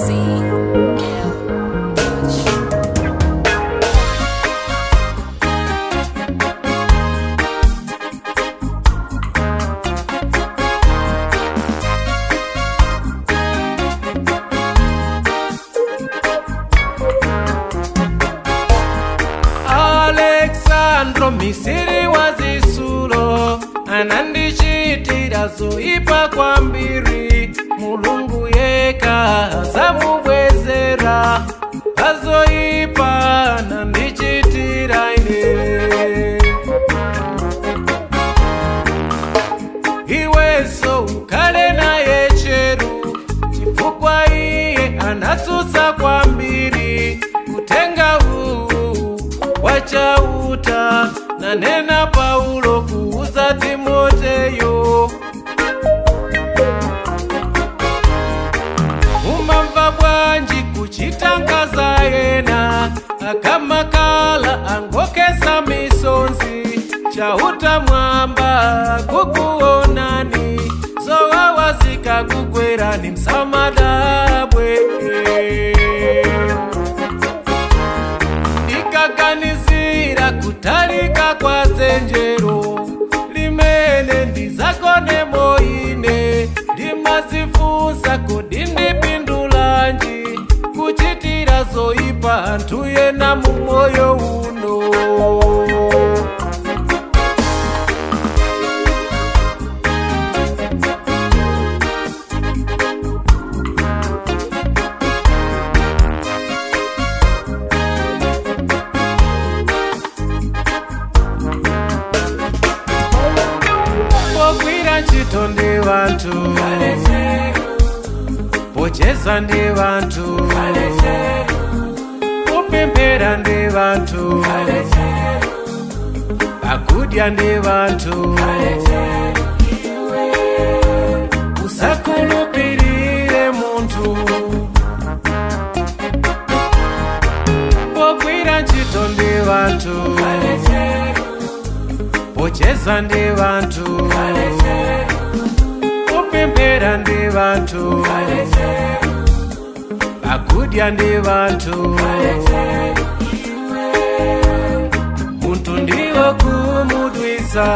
C L Touch. Alexandro mmisiri wa zitsulo anandichitira zoipa kwambiri. Mulungu yekha adzamubwezera azoipa anandichitira ine. Iwenso ukhale naye cheru, chifukwa iye anatsutsa kwambiri kutenga uwu wachauta. Nanena Paulo kuuza Timoteyo. Umamva bwanji kuchitangaza ena akamakala angokesa misonzi? Chauta mwamba kukuonani, zowawa zikakugwerani msamadabwe. Ndikaganizira kutalika kwa dzenjero limene ndizagonemo ine, ndimazifunsa, kodi ndipindulanji kuchitira zoipa anthu ena mu moyo uno? Pogwira ntchito ndi vanthu, pocheza ndi vanthu, kupemphera ndi vanthu, pakudya ndi vanthu, usakhulupirire munthu. Pogwira ntchito ndi vanthu, pocheza ndi vanthu, kupemphera ndi vanthu, pakudya ndi vanthu, munthu ndiwo kumudwisa.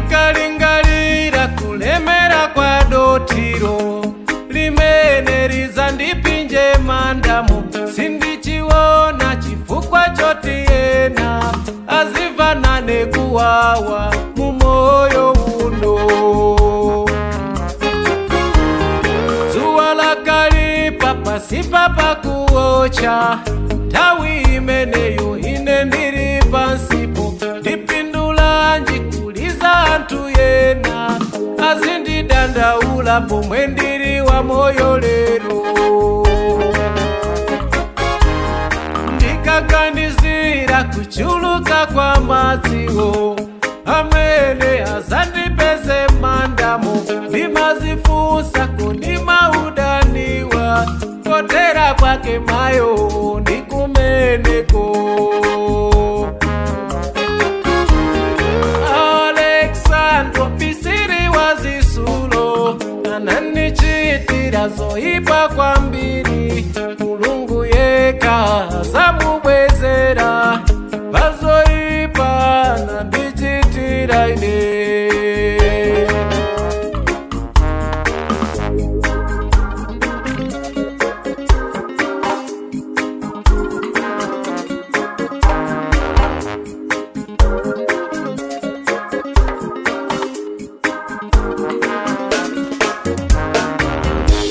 Ndikalingalira kulemera kwa dotiro limene lizandipinje mandamu, sindichiona chifukwa choti ena azivanane kuwawa mumoyo uno. Dzuwa lakalipa pasipa pakuocha, nthawi imeneyo ine ndili pansipo. Ndipindulanji kuliza anthu ena azindidandaula pomwe ndili wa moyo lero? Ndikaganizira kuchuluka kwa madziwo amene azandipeze mandamo, ndimazifunsa, kodi maudaniwa kotera kwake mayo ndikumeneko? Alexandro mmisiri wa zitsulo anandichitira zoipa kwambiri. Mulungu yekha adzamubwezera pazoipa nandichitira ine.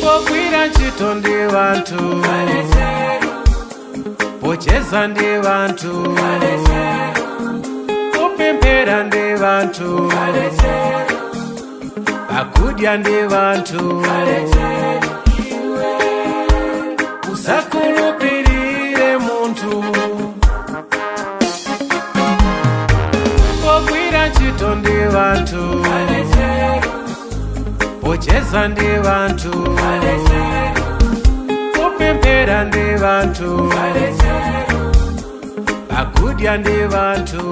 Pogwira ntchito ndi vanthu, pocheza ndi vanthu, kupemphera ndi vanthu, pakudya ndi vanthu, usakhulupirire munthu. Pogwira ntchito ndi vanthu, Pocheza ndi vanthu, kupemphera ndi vanthu, pakudya ndi vanthu.